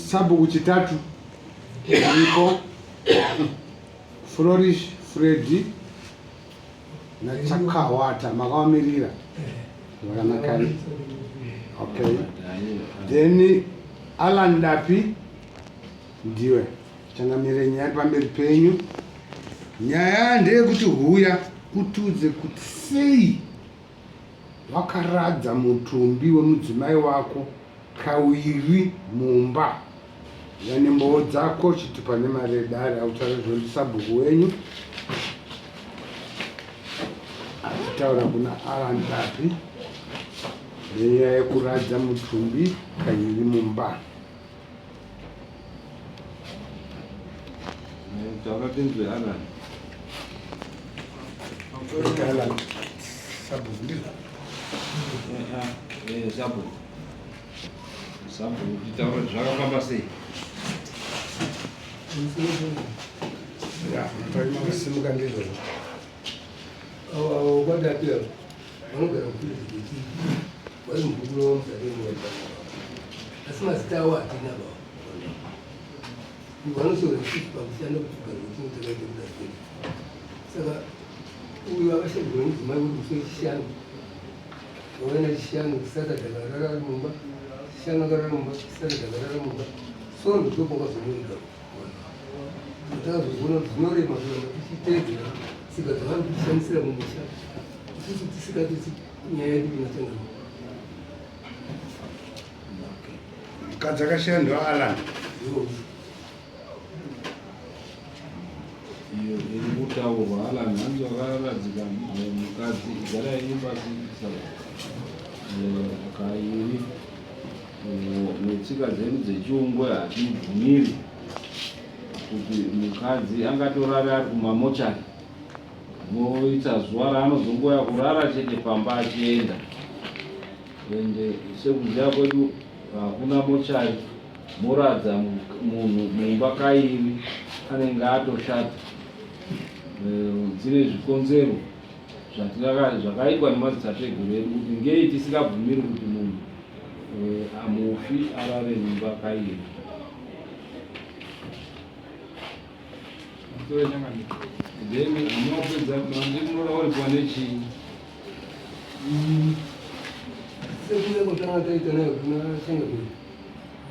Sabhuku chitatu iripo Flourish Freddy naChakawata makavamirira zvakanaka. Okay, then Alan Dapi ndiwe changamire nyaya pamberi penyu. Nyaya ndeyekuti huya utiudze kuti sei Wakaradza mutumbi wemudzimai wako kawiri mumba. Uya nembowo dzako chitupa nemari yedare akutaura izvo ndisabhuku wenyu achitaura kuna Alan Dapi nenyaya yekuradza mutumbi kaviri mumba. Taura tinzwe Alan. Alan sabhuku ndizvo. Eh, sabhuku. Sabhuku titaura zvakafamba sei? Ya, makasimuka ndizvozvo. Avo kwadapira vanogara kuPhilippi vari mubhuku ravamusaremu asi mazita avo hatina ba vanosora isusu pakusiyana kuti kugara kwetino takaita kuda kwedu saka uyu akashadirwa nemudzimai wedu musi wechishanu vakaenda chishanu saturday akarara ari mumba chishanu akarara mumba saturday akarara mumba sondo ndopakazomuiga Takazoona kuti zvinorema kuramba tichiteedzera tsika dzavanhu tichishandisira mumusha isusu tisingatisi nyaya yedu inotanga. Mukadzi akashaya ndoAlan. Iyo iri kutaurwa Alan hanzi wakaradzika mukadzi igara yenyu pasi kairi Netsika dzedu dzechiungwe hatibvumiri kuti mukadzi angatorare ari kumamochari moita zuva raanozongoya kurara chete pamba achienda ende sekuziva kwedu hakuna mochari moradza munhu mumba kairi anenge atoshata eh, dzine zvikonzero zvakaitwa nemadzitateguru edu kuti ngei tisingabvumiri kuti munhu eh, amufi arare mumba kairi then amapedza manje munoda kuripwa nechii Sekuya kutanga taita nayo kuna changamire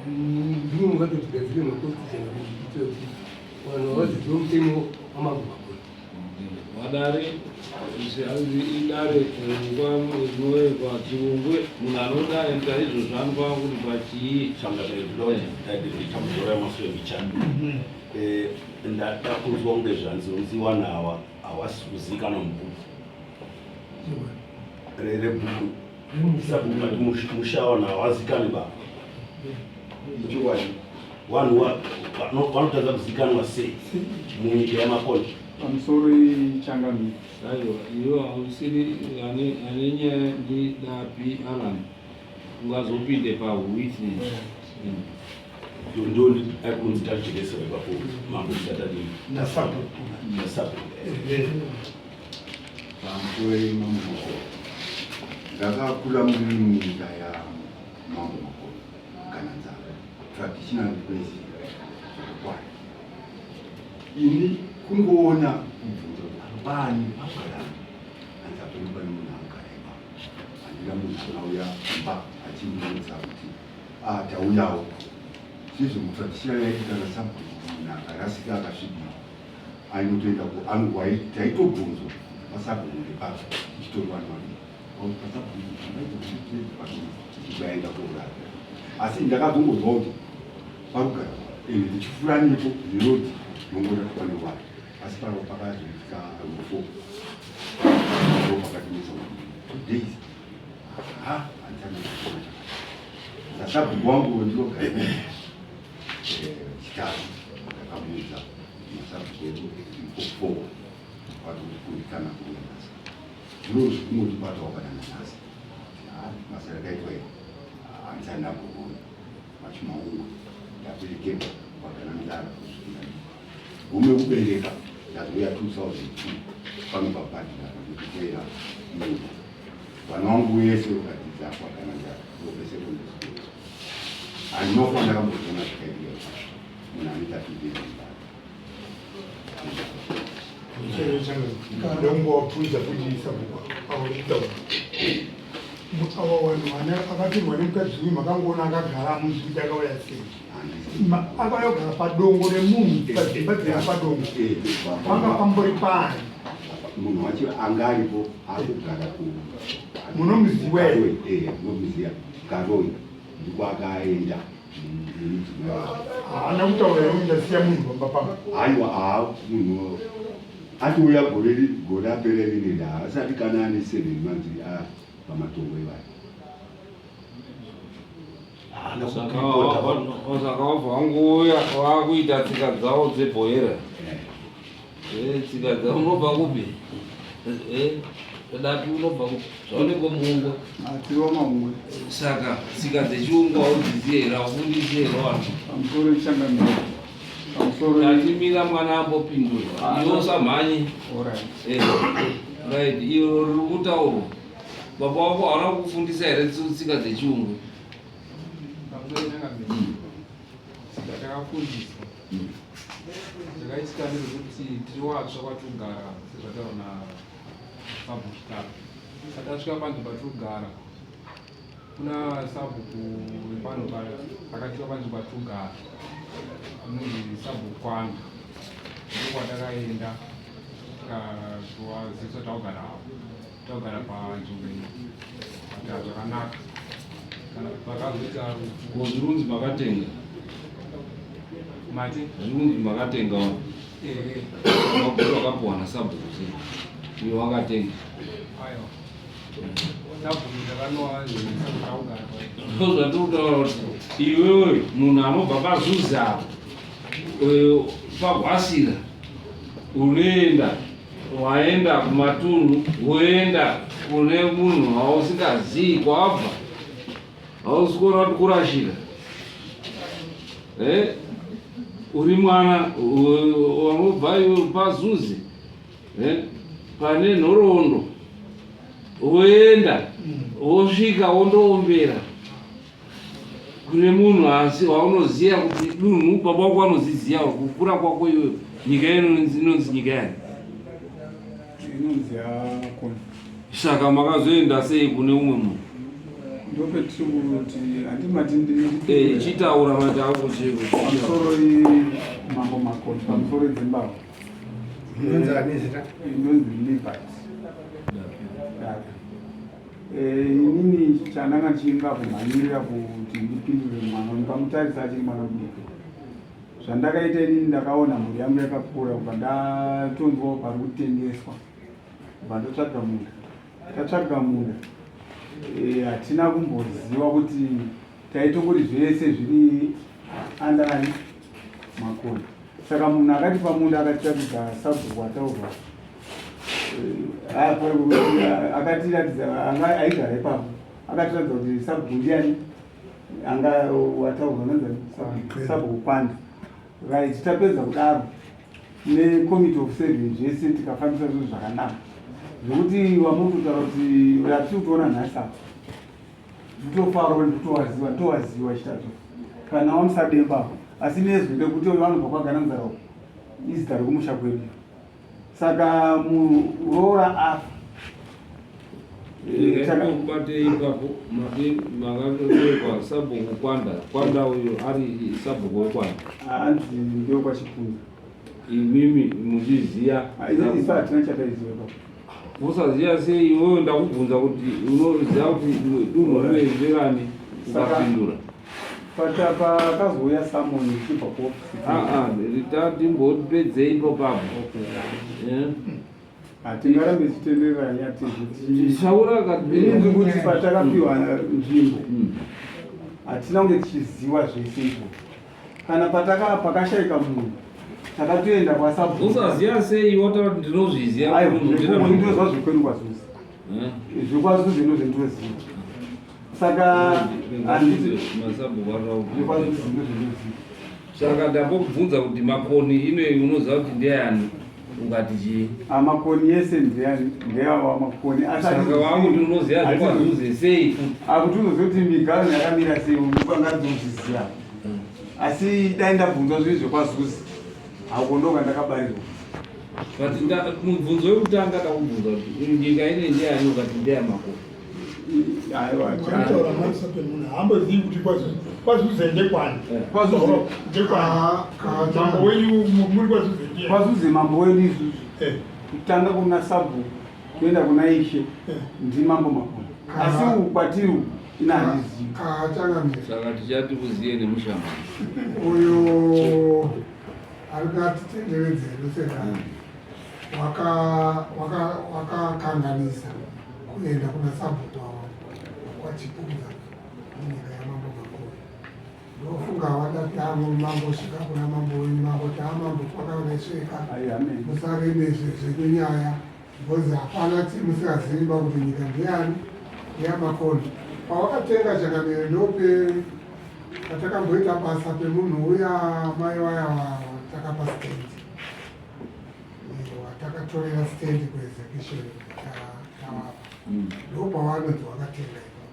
ndimi mukatotigadzire makosti changamire kuitira kuti vanhu vavadzidziwe mutemo wamambo makuru Vadare idare rinoekwa chiungwe munhu anoda enda izvozvo anofanira kuti pachii chamuzora masure mbichana eh, ndada kunzwa kunge zvanzi unzi wanhu awa hawasi kuzikanwa mubhuku rebhuku sabhuku musha wanhu hawazikanwi baba chokwadi vanhu vanotadza kuzikanwa sei munyika yamakonje pamusoro ichangamire aiwa iwe hausiri ane nyaya ndidapi alan ungazopinde pawitness ndo aikunzi tachekesa ipapo mambo tisatadii nasabhuku nasabhuku Pamusoro mambo ndakakura muri munyika yamambo Makoni kana nzara traditional ndinoiziva zvakakwana ini kungoona kubvunza kuti apani pagara hanzi apani pane munhu anogara ipapo handina munhu anauya kumba achindiudza kuti ah tauyawo zvizvo mutraditional yaiti kana sabhuku munhu akarasika akasvibirwa ainotoenda taitobvunzwa pasabhuku ndepapi ichitorwa vanhu vaviri pasabhuku kourara asi ndakazongonzwa kuti parugara ende ndichifura nepo nerodi ndongoona kuti pane wari asi paro pakazoitika rufo ndo pakatinetsa two days ha handisana sasabhuku wangu ndinogara Chitatu ndakamuudza masabhuku edu iko vatokundikana kuuya nhasi zvino zvekungotibatawo kana nanhasi basa rakaitwa iri handisati ndambogona machimaungwe ndaperekerwa kwagana nzara kusvikira gume kubereka ndazouya 2002 pano pabhadhira nekuteera munhu vana vangu vese vakadzidza kwagana nzara ndopesecondary school. Handinofa ndakambozviona zvakaitika munhu anoita fidei. Ndongowabvunza kuti sabhuku aurikutaura ava vanhu vane akatorwa nemukadzi uyu makangoona akagara muzviti akauya sei? Akauya kugara padongo remunhu padzimba dziri padongo panga pambori paani? Munhu wacho anga aripo akugara ku Munomuziwa here? Eh, munomuziva Karoi, ndiko akaenda nemudzimai wake. Haana kutaura here kuti ndasiya munhu pamba pangu? Aiwa, haa munhu atouya gore gore rapera rineri, haasati kana ane 7 months pamatongo ivayo. Haana kuripota. Saka wabva wangouya wakuita tsika dzavo dzebhoera. Tsika dzavo unobva kupi? Dapi unobva kupi? Zvaonekwa muungwa. Atiriwa maungwe. Saka tsika dzechiungwa haudziziye here? Haufundisi here vanhu? Pamusoro ichangamiro, pamusoro. Tatimira mwana ambopindura, iwe usamhanye. Alright. Right, iro riri kutaurwa, baba wako haana kukufundisa here tsika dzechiungwe? Pamusoro changamiro, tsika takafundiswa. Zvakaitika ndezvekuti tiri watsva kwatirikugara, sezvataurwa nasabhuku Chitapa. Saka tasvika panzvimbo patirikugara, kuna sabhuku wepano akatiwa panzvimbo patirikugara anonzi Sabhuku Kwanda. Ndokwatakaenda tikazivisa takugara apo, takugara panzvimbo iyi kuita zvakanaka. Kana pakazoita rufu Ko zvirunzi makatenga? Mati? Zvirunzi makatenga? Ehe. Maguto akapuwa nasabhuku sei iwe wakatenga? Aiwa, sabhuku takanoa sabhuku takugara. Ndo zvatiri kutaura kuti iwewe munhu anobva pazuzi apo, pagwasira, unoenda, waenda kumatunhu, woenda kune munhu wausingazii kwabva, hausi kuona kuti kurashika? Uri mwana wanobva iwe pazuzi, pane nhoroondo, woenda wosvika wondoombera kune munhu asi waunoziva kuti dunhu baba wako vanoziziva kukura kwako iwewe. Nyika inonzi nyika yani? Inonzi yakona. Saka makazoenda sei kune umwe munhu? Ndopetiri kuti handimati. Chitaura mati akuchiko. Pamusoro, Mambo Makoni, pamusoro eZimbabwe. Inonzi ani zita? Inonzi Libert Daka. Inini chandanga ndichinga kumhanyirira kuti ndipindure mwana, ndikamutarisa achiri mwana mudiki. Zvandakaita inini, ndakaona mhuri yangu yakakura, kubva ndatonzwawo pari kutengeswa, kubva ndotsvaga munda. Tatsvaga munda, hatina kumboziva kuti taitongoti zvese zviri andani Makoni. Saka munhu akatipa munda akatiratidza sabhuku ataurwa, akatiratidza anga aigara ipapo, akatiratidza kuti sabhuku ndiani anga wataurwa, nanzani Sabhuku Kwanda. Right, tapedza kudaro necommittee of seven zvese, tikafambisa zvinhu zvakanaka, zvekuti wamuri kutaura kuti ratiri kutoona nhasi apa, nditofaro, nditowaziva, nditowaziva chitatu kana wamusademba, asi nezwi rekuti vanobva kwaGananzara, izita rekumusha kwedu. Saka muroora afa. Kubate ipapo, mati makatoekwa Sabhuku Kwanda. Kwanda uyo ari sabhuku weKwanda? Hanzi ndokwaChipunza. Imimi muchiziya? Isu hatina chataiziva ipapo. Usaziva sei iwewe? Ndakubvunza kuti unoziva kuti dunhu rinoenderani, ukapindura. Pakazouya summon ichibva kuofisi. Tatimbopedzei ipapo. Hatingarambe tichitenderera nyati. Taura. Inini kuti patakapiwa nzvimbo hatina kunge tichiziva zvese izvo. Kana pataka pakashayika munhu, takatoenda kwasabhuku. Usaziva sei? Wataura kuti ndinozviziva. Ndinoziva zvekwedu kwaZuzi, zvekwaZuzi ndo zvendinoziva. Saka handiti Masabhuku zvekwaZuzi ndo zvendinoziva. Saka ndambokubvunza kuti Makoni inoyi unoziva kuti ndeyani? Ukati chii? Amakoni yese ndeyawa makoni. Saka wakuti unoziva zvekwaZuze sei futi? Akuti unoziva kuti migarden yakamira sei unokangadzozviziva. Asi dai ndabvunzwa zvinhu zvekwaZuze hauko ndonga ndakabarirwa. But mubvunzo wekutanga ndakubvunza kuti nyika ine ndeyani ukati ndeyamakoni. Vanotaura maisa pemunhu haambozivi kuti kwaZuze ndekwani. KwaZuze. Ndekwani. Mambo wenyu muri kwaZuze ndiye. KwaZuze mambo wedu isusu. Kutanga kuna sabhuku kuenda kuna ishe ndimambo Makoni. Asi uku kwatiri uku ina handizivi. Changamire. Saka tichati kuziye nemushamba. Uyo ari kuatitenderedza hedu sedare wakakanganisa kuenda kuna sabhuku avo kwaChipunza munyika yamambo Makoni. Ndofunga wada tamo mambo svika kuna mambo wenyu mambo taamambo kwakaresveka musave nezvekunyaya because hapana musingazivi ba kuti nyika ndeyani ndeyaMakoni. Pawakatenga Changamire ndope patakamboita basa pemunhu uya mai waya watakapa stand watakatorera stand kuexecution tawapa ndopawanonzi wakatenga ipapo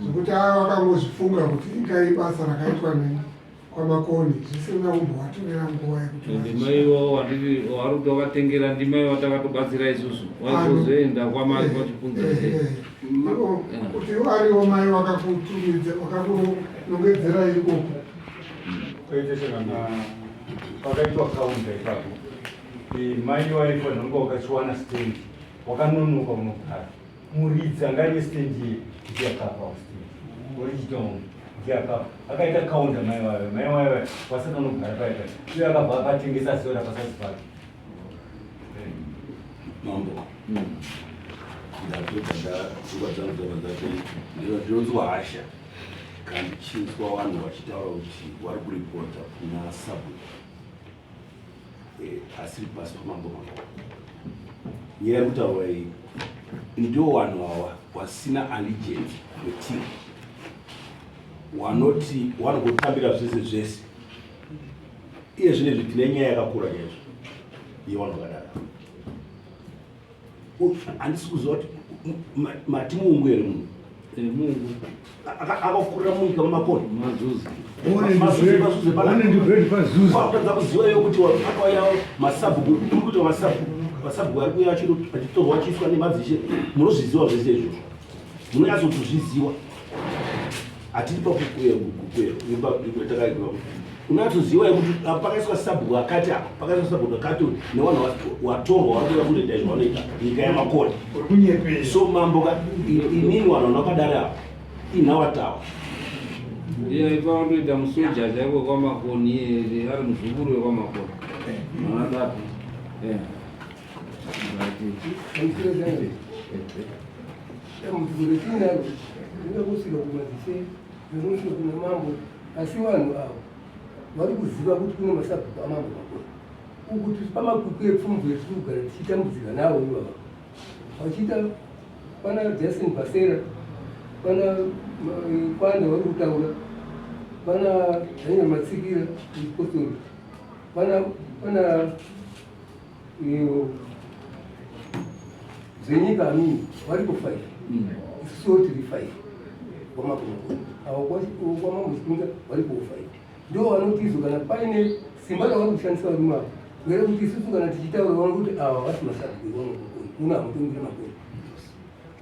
zvekuti ava vakangozvifunga kuti ingai basa rakaitwa kwaMakoni zvisina kumbovatorera nguva yekuti Ende mai wavo wanditi wari kuti wakatengera ndimai watakatobatsira isusu wazozoenda kwamai kwaChipunza sei? Ivo kuti ariwo mai wakakutumidza wakakunongedzera ikoko. Kwete chakanga pakaitwa kaunda ipapo. Mai waifanira kunge wakachiwana stand wakanonoka unogara muridzi anga aine stand iye ndiye akapa stand original ndiye akapa akaita kaunda mai wayo mai wayo wasati anogara pai pai uye akabva akatengesa asiora pasazi pake. Mambo, ndapedza ndapfungwa dzangu dzabva dzati ndinonzwa hasha kana ndichinzwa vanhu vachitaura kuti vari kuripota kuna sabhuku asiri pasi pamambo Makoni. Nyaya iri kutaurwa iyi ndo vanhu ava vasina allegiance kwetiri, wanoti vanongotambira zvese zvese. Iye zvinezvi tine nyaya yakakura chaizvo yevanhu vakadaro. Handisi kuziva kuti mati muungu here munhu Mungu akakurira munyika maMakoni. Mazuze. Kutadza kuziva iyo kuti akauya masabhuku uri kuita masabhuku masabhuku ari kuuya achitorwa achiiswa nemadzishe. Munozviziva zvese izvozvo, munonyatsotozviziva. Hatiri pakukwera unatsoziva yekuti apa pakaiswa sabhuku akati, apa pakaiswa sabhuku akati nevanhu watorwa vari kuuya kunoita izvo vanoita nyika yaMakoni. So mambo ka inini vanhu vanokadari apa inhawatawa. Ndiye ipawandoita musoja chaiko kwaMakoni iyeye ari muzukuru wekwaMakoni mwana dapi. Dambudziko retinaro rinoda kusvika kumadzishe, rinosvika kuna mambo, asi vanhu ava vari kuziva kuti kune masabhuku amambo Makoni. Uku tiri pamakwikwi epfumvu yetiri kugara tichitambudzika navo ivava vachiita pana Justin Basera, pana Kwanda vari kutaura, pana Daniel Matsikira mupostori, pana iyo zvenyika amini varipo five, isusuwo tiri five kwamakomakoni ava kwamambo varipo five. Ndo vanoti izvo kana paine simba ravari kushandisa varume ava ngere kuti isusu kana tichitaura vano kuti ava vasi masabhuku ekwamakoni muno hamutongere Makoni,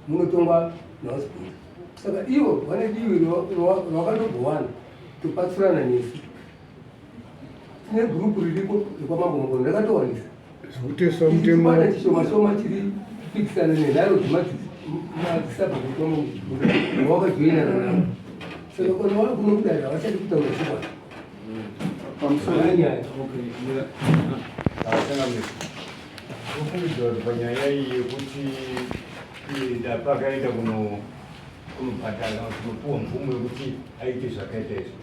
munotongwa navasibvunza. Saka ivo vane divi ravakatogowana topatsurana nesu. Tine gurupu ririko rekwamambo Makoni rakatowanisa zvekutesa mutemo. Chikwata chishoma shoma chiri kupikisana nenharo dzemadzisabhuku kwamambo wakajoinana navo. Saka kana vari kuno kudai havachadi kutaura chokwadi. Pamusoro nyaya. Changamire, ndofungidzira kuti panyaya iyi yekuti Dapa akaenda kunobhadhara kana kunopuwa mvumo yekuti aite zvakaita izvo,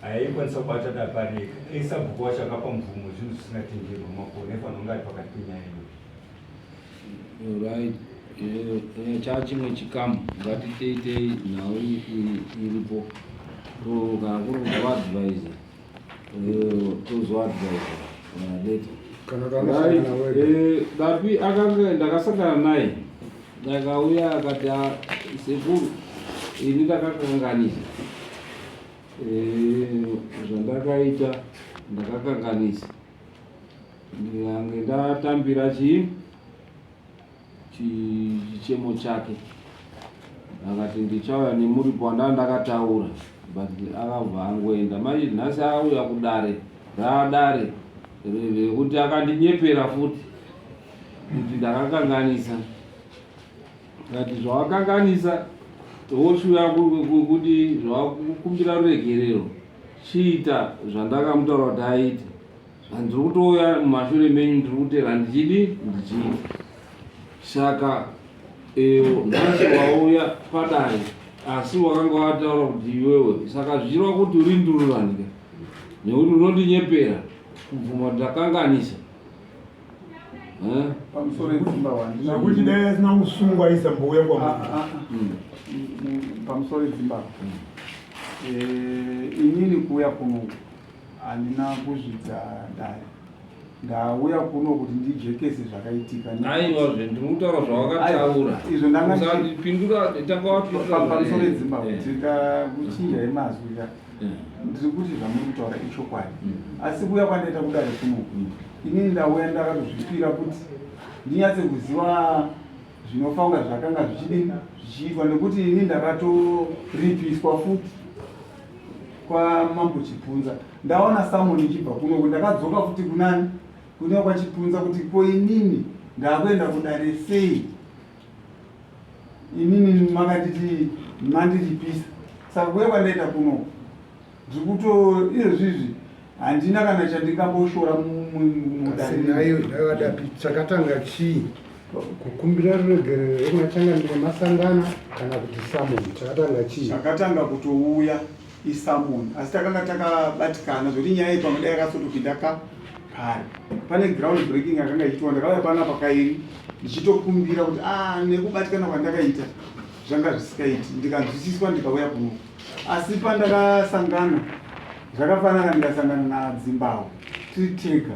haikwanisa kubata Dapa rega. Esabhuku wacho akapa mvumo zvinhu zvisingatenderwa. Makoni aifanira kunge ari pakati penyaya iyoyo. Right, chachimwe chikamu ngatiteitei nhau iripo. Kana kuri kuzoadvise, tozoadvise later. Kana kuti wakasangana wega? Eh, Dapi akanga ndakasangana naye ndakauya akati ah, sekuru ini ndakakanganisa eh, zvandakaita ndakakanganisa ndikange ndatambira chii chichemo chake akati ndichauya nemuripo wandanga ndakataura but akabva angoenda manje nhasi auya kudare raadare rekuti akandinyepera futi kuti ndakakanganisa kati zvawakanganisa woshuya kuti zvawakukumbira ruregerero chiita zvandakamutaura kuti aite Ndiri kutouya mumashure menyu ndiri kutera ndichidi ndichiita saka eh, nhasi wauya padare asi wakanga wataura kuti iwewe saka zvichireva kuti uri ndururani ka nekuti unondinyepera kubvuma kuti ndakanganisa Eh? Pamusoro edzimba wani. Zvekuti dai asina kusungwa aisambouya kwamuri. Ah, ah, ah. Pamusoro edzimba. Eh, inini kuuya kuno Handina kuzvidza dare. Ndauya kuno kuti ndijekese zvakaitika. Aiwa zve ndiri kutaura zvawakataura. Izvo ndanga usandipindura tanga wapindura pamusoro eZimbabwe eh. tikakuchinja imazwi ka. Eh. Ndiri kuti zvamuri kutaura ichokwadi. Mm. Asi kuuya kwandaita kudare kuno mm. inini ndauya ndakatozvipira kuti ndinyatse kuziva zvinofanira zvakanga zvichidini zvichiitwa nekuti ini ndakatoripiswa futi kwamambo Chipunza ndaona summon ichibva kunoku ndakadzoka futi kunani kune kwaChipunza kuti ko inini ndakuenda kudare sei inini makanditi mandiripisa saka kuya kwandaita kunoku ndiri kuto izvezvizvi handina kana chandingamboshora mudarenayo ndakadapi chakatanga chii kukumbira ruregerero rekunachangamire masangana kana kuti samon chakatanga chii chakatanga kutouya isamon asi takanga takabatikana zvekuti nyaya iyi pamwe dai yakasotopinda ka kare pane ground breaking yakanga ichiitwa ndakauya panapa kairi ndichitokumbira kuti a ah, nekubatikana kwandakaita zvanga zvisikaiti ndikanzwisiswa ndikauya kuno asi pandakasangana zvakafanana ndikasangana nadzimbahwe tiri tega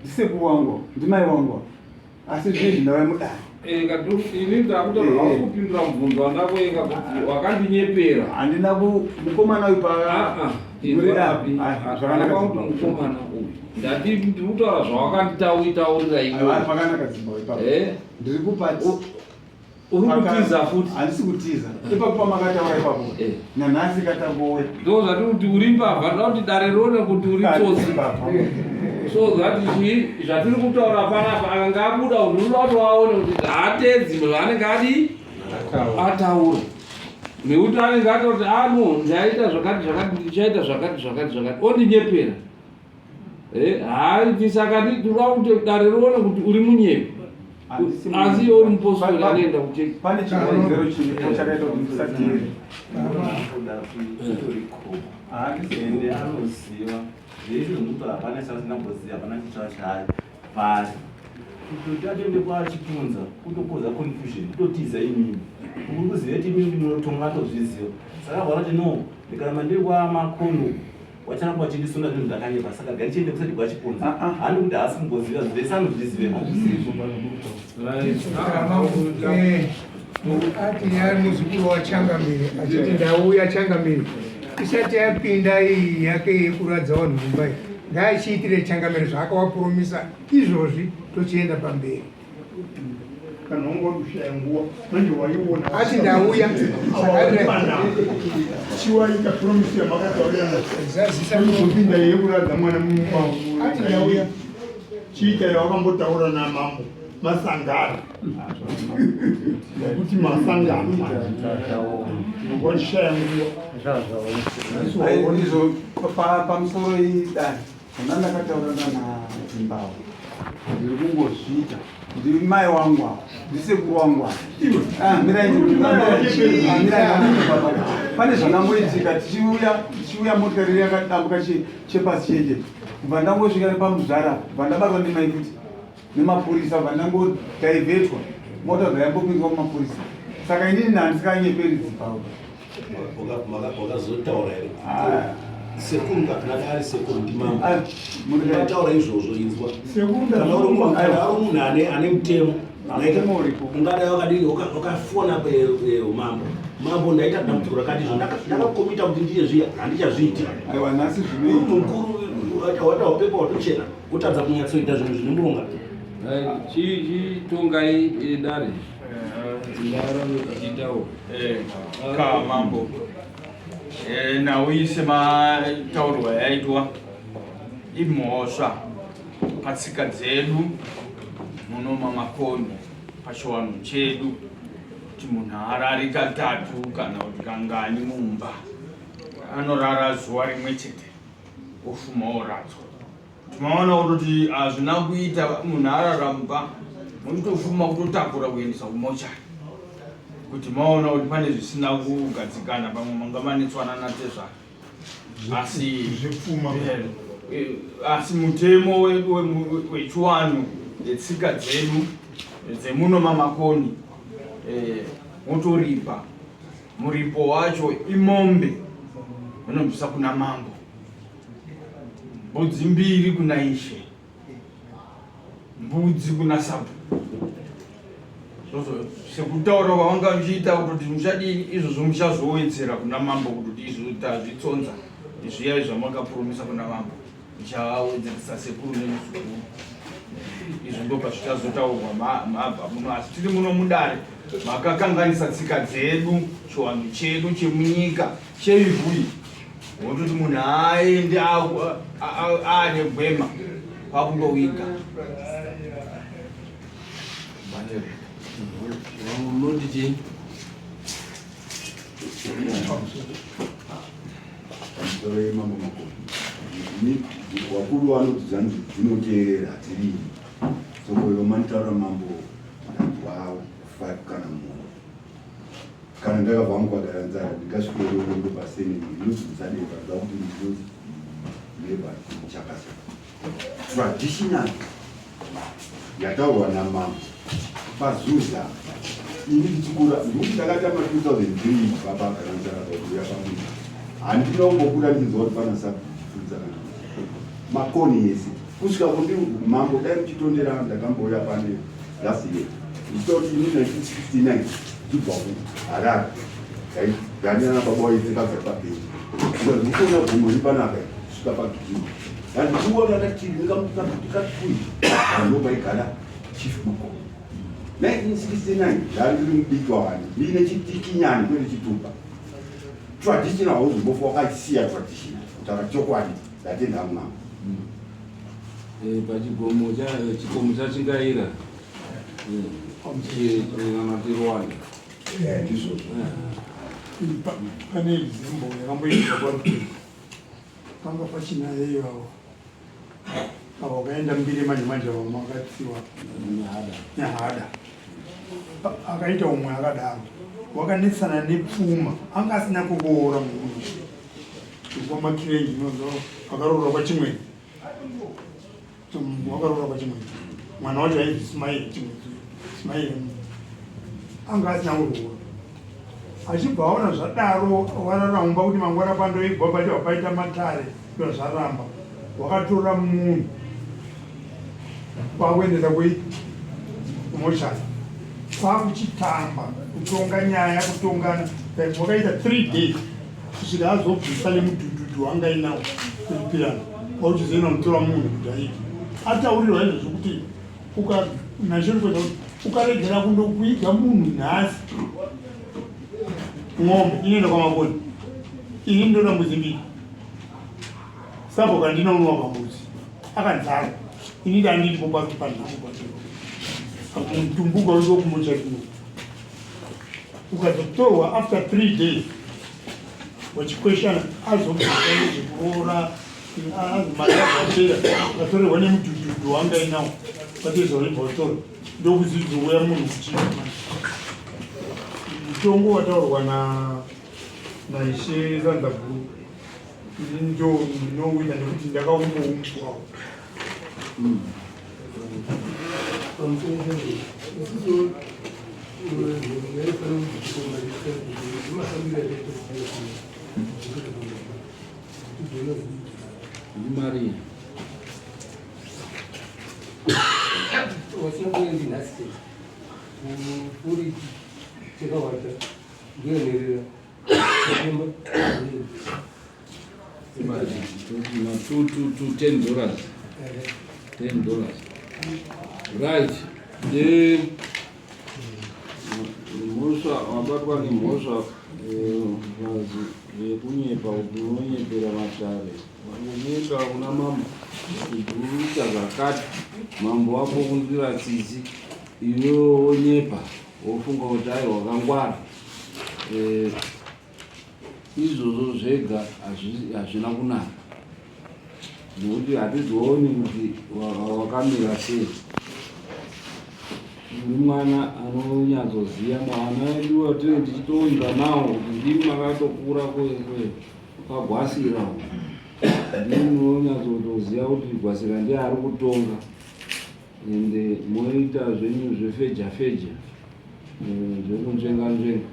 ndisekuru wangu ndimai wangu asi zvinezvi ndauya mudare eh, ini ndakutaura eh. kupindura mubvunzo wandakuenga kuti wakandinyepera handina mukomana uyu pazvakanaka ah, ah. mukomana uyu ndati ndiri kutaura zvawakanditaurira iwe zvakanaka dzimba ipapo eh? ndiri kupati Uri kutiza futi. Handisi kutiza. Ipapo pamakataura ipapo. Eh. Nanhasi katangowe. Ndo zvati kuti uri mbavha, toda kuti dare rione kuti uri tsotsi. So that chi zvatiri kutaura panapa akanga abuda kuti unoda kuti waone kuti haatedzi zvaanenge adii ataura. Nekuti anenge ataura kuti ano ah, ndaita zvakati zvakati ndichaita zvakati zvakati zvakati ondinyepera. Eh, haaiti saka tinoda kuti dare rione kuti uri munyepi asi iwe uri mupostori anoenda kuchechi pane chikonzero chiripo chakaita kuti ndisateere ende anoziva zvese zvinotaura hapana chasingamboziva hapana chitsva chaari pari kutoti atoende kwachipunza kutokoza confusion kutotiza imimi uri kuziva kuti imimi munotonga atozviziva saka vana kuti no ndikaramba ndiri kwamakono Wacharamba wachindisunda zvinhu zvakanyepa saka garichiende kusati kwachipunza. Ah, ah. Haani kuti haasi kumboziva zvese anozviziva. Eh, ati yari muzukuru wachangamire achiti ndauya changamire isati yapinda iyi yake yekuradza vanhu mumba iyi ngaachiitire changamire zvaakawapuromisa izvozvi tochienda pamberi kana wanga uri kushaya nguva manje waiona ati ndauya chiwaita promisi yamakataurirana zazisa uzopinda yekuradza mwana mumba ati ndauya chiita yawakambotaura namambo masangano nekuti masangano washaya nguva izvo pamusoro idai Zvona ndakataurana naZimbabwe ndiri kungozviita ndiri mai wangu ava ndisekuru wangu ava ah, mirai ah, pane zvakamboitika tichiuya tichiuya motikari yakadambuka chepasi chete kubva ndangosvika nepamuzvara kubva ndabatwa nemai futi nemapurisa kubva ndangodhaivhetwa mota zvayambopinzwa mumapurisa saka inini nandisinganyeperi Zimbabwe wakazotaura here ah. Sekuru kana ari sekuru ndimambo. Mataura izvozvo inzwa. Kana uri munhu kana uri munhu ane ane mutemo. Ungadai wakadini wakafona mambo. Mambo ndaita dambudziko rakati izvo ndakakomita kuti ndiye zviya handichazviiti. Aiwa nhasi zvinoita. Mukuru wata upepa watochena wotadza kunyatsoita zvinhu zvine muronga. Chitongai dare. Ka mambo nhau iyi semataurwa yaitwa imhosva patsika dzedu muno mamakoni pachiwanhu chedu kuti munhu haarari katatu kana kuti kangani mumba anorara zuva rimwe chete ofuma oradzwa Maona kutoti hazvina kuita munhu arara mumba munotofuma kutotakura kuendesa kumochari kuti maona kuti pane zvisina kugadzikana pamwe manga manetswana natezvara asi asi mutemo wedu wechiwanhu netsika dzedu dzemuno mamakoni motoripa muripo wacho imombe unobvisa kuna mambo Mbudzi mbiri kuna ishe, mbudzi kuna sabhuku. Sekutaura kwavanga uchiita kutoti muchadini izvozvo muchazowedzera kuna mambo kutoti izvo tazvitsonza zviya zvamakapuromisa kuna mambo muchawedzeresa sekuru nemuzukuru izvo ndo pazvichazotaurwa mabva muno asi tiri muno mudare makakanganisa tsika dzedu chiwanhu chedu chemunyika cheivhu iyi wototi munhu aende aane gwema kwakundowiga unoti chii Pamusoro yemambo makoni wakuru vanoti dzanzi dzinoteerera hadzirii soko yomanitaura mambo ndanzwa kufa kana munhu Kana ndakabva hangu kwagara nzara ndingasvikoro ndopaseni ndinonzi musadeva ndoda kuti ndinonzi neva chakasa traditional yataurwa namambo pazuza ini ndichikura ndikuti ndakatama 2003 baba kana nzara pakuuya pamuzi handina kumbokura ndichinzwa kuti pana safunza kana makoni ese kusvika kundi mambo dai muchitondera ndakambouya pane last year ndichitoti ini 1969 ndichibva kuharare ndaiganya nababa waitsekabva pabheni ndikuona gomo riri panapa kusvika pagijima ndandikuona ndati ndikatui ndopaigara chief makomo 1969 ndandiri mudiki wawani ndiine chitikinyani kwete chitupa traditional hauzombofa wakaisiya traditional kutaura chokwadi ndatenda hangu mama Eh, pachigomo cha eh, chikomo chachingaira kana tirwanda ndizvozvo Pane example yakamboitika kwaRutendo panga pachina yeyo avo avo vakaenda mbiri manje manje vamwe vakatsiwa nehada akaita umwe akadaro wakanetsana nepfuma anga asina kuroora munhu kwamakirenji akaroora kwachimweni wakaroora kwachimweni mwana wacho ainzi smail chimweni smail anga asina kuroora achibva aona zvadaro wararaumba kuti mangwana pandoigwa pacho paita matare ndo zvaramba wakatora munhu kwakuendesa kui kumochari kwakuchitamba kutonga nyaya kutongana wakaita three days kusvika azobvisa nemudhudhudhu wanga inawo kuripirana kwauchizoenda mutora munhu kuti aite ataurirwa izvozvo kuti ukanashorikoza kuti ukaregera kundokuiga munhu nhasi ng'ombe inoenda kwamakoni ini ndoda mbudzi mbiri sabo kandina unowa pambudzi akanzara ini ndandiripo panhamo pacho mutumbuka uri kumuchakino ukazotorwa after three days wachikweshana azobvisa nezvekuroora azimari atorerwa nemudhudhudhu wanga inawo vatoizwa vaibva vatora ndokuzidzouya munhu kuchii mutongo wataurwa naishe zanzaguru ini ndo ndinowina nekuti ndakaumboumzwawo Imari. Wasina kuendi nhasi chete. Uri chekawata ndiyo nherera. Chemba. Two, two, two, $10. $10. Right. Mhosva wabatwa nemhosva vazi yekunyepa kuti unonyepera matare unyepa kuna mambo kuti uita zvakati mambo wako kunzwira tsitsi iwewe wonyepa wofunga kuti ai wakangwara. Izvozvo zvega hazvina kunaka nekuti hatizooni kuti wakamira sei. Uri mwana anonyatsoziva mwana edu atinenge tichitoimba nawo kuti ndimi makatokura kwagwasira ndimi munonyatsotoziva kuti gwasira ndiye ari kutonga ende moita zvenyu zvefeja feja zvekunzvenga nzvenga.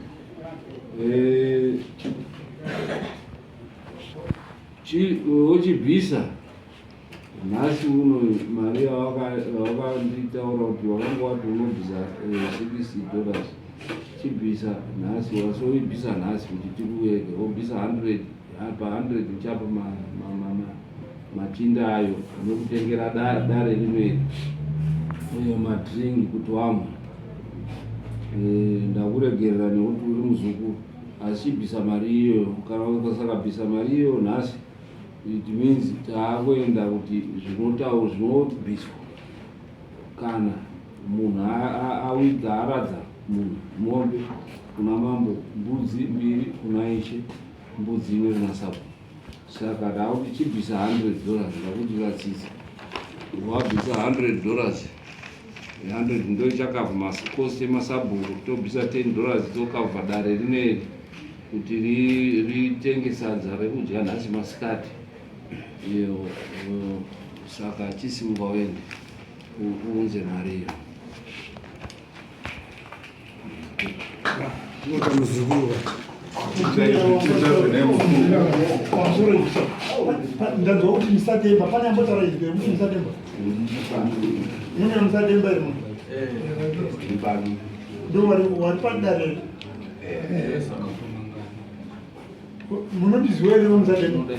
Wochibvisa nhasi uno mari yawakanditaura kuti wakanga wati unobvisa $60, chibvisa nhasi wasi woibvisa nhasi kuti tikuweke wobvisa 100 pa 100 uchapa machinda ayo anokutengera dare rino iri madringi kuti wamwe. Ndakuregerera nekuti uri muzukuru, asi chibvisa mari iyoyo. Kana ukasakabvisa mari iyoyo nhasi, it means taakuenda kuti zvinotau zvinobviswa kana munhu awiga aradza munhu mombe kuna mambo, mbudzi mbiri kuna ishe, mbudzi imwe kuna sabhuku. Saka ndakuti chibvisa $100, ndakuti ratsitsa wabvisa $100. 100 ndo ichakavha makosti emasabhuku, tobvisa $10 tokavha dare rineri kuti ritenge sadza rekudya nhasi masikati iyo. Saka chisimuka uende uunze mari iyo. Muzukuru ndanzwa kuti musademba pane ambotaura izwi rekuti musademba mune musademba iri munhu ndo wari padare munondiziwa here musademba?